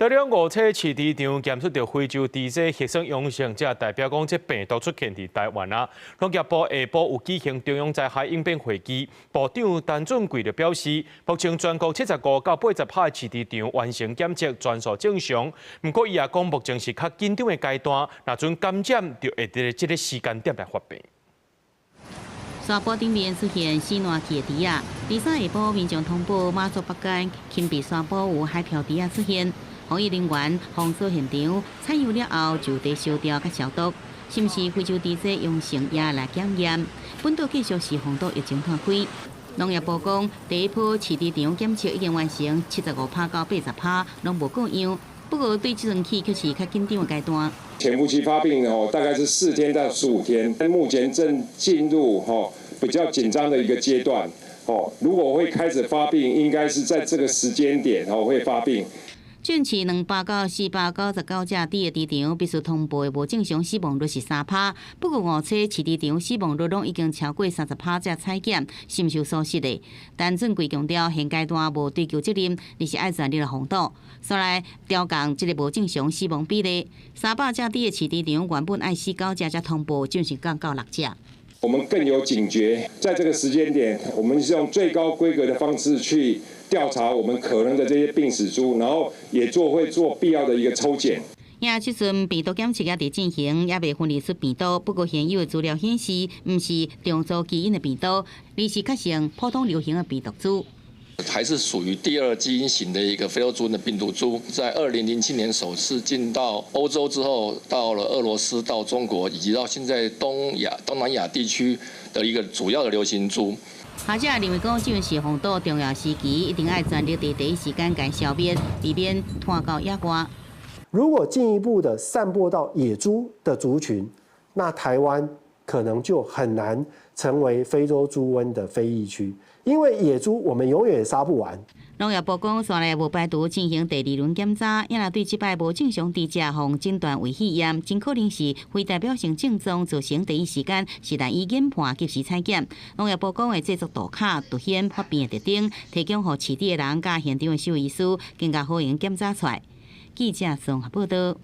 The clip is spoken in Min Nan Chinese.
台中五尺飼豬場檢出著非洲豬瘟核酸陽性，這代表講這病毒出現佇台灣啊。農業部下晡有舉行中央災害應變會議，部長陳俊貴就表示，目前全國75到80趴飼豬場完成檢測，全數正常。毋過伊也講，目前是較緊張的階段，若準感染就會佇這个時間點來發病。山坡頂面出現死爛去的豬仔，二三下晡民眾通報馬祖北竿芹壁山坡有海漂豬仔出現。防疫人員封鎖現場，採樣了後就地燒掉佮消毒，是毋是非洲豬瘟陽性也來檢驗。本島繼續是防堵疫情拖開。農業部講，第一波飼豬場檢測已經完成，75趴到80趴攏無過樣。不過對這陣起卻是較緊張的階段。潛伏期發病哦，大概是4天到15天，目前正進入吼比較緊張的一個階段。哦，如果會開始發病，應該是在這個時間點哦會發病。全市29499隻豬的豬場必須通報的無正常死亡率是3趴，不過五尺飼豬場死亡率攏已經超過30趴，才採檢是毋是有疏失的？陳俊貴強調，現階段無追究責任，而是愛全力來防堵。煞來調降這个無正常死亡比例，300隻豬的飼豬場原本愛死九隻才通報，正式降到六隻。我們更有警覺，在這個時間點，我們是用最高規格的方式去調查我們可能的這些病死豬，然後也做會做必要的一個抽檢。也這陣病毒檢測也佇進行，猶未分離出病毒。不過現有的資料顯示，毋是重組基因的病毒，而是較像普通流行的病毒株。還是屬於第二基因型的一個非洲豬瘟的病毒株，在2007年首次進到歐洲之後，到了俄羅斯、到中國，以及到現在東亞、東南亞地區的一個主要的流行株。學者認為講，這陣是防堵重要時期，一定愛全力佇第一時間共消滅，避免拖到野外。如果進一步的散播到野豬的族群，那台灣可能就很難成為非洲豬瘟的非疫區，因為野豬我們永遠也殺不完。農業部講，煞來無排除進行第二輪檢查，也若對這擺無正常豬隻予診斷為肺炎，真可能是非代表性症狀造成第一時間是難以研判及時採檢。農業部講會製作圖卡，凸顯發病的特徵，提供予飼豬的人佮現場的獸醫師，更加好用檢查出來。記者綜合報道。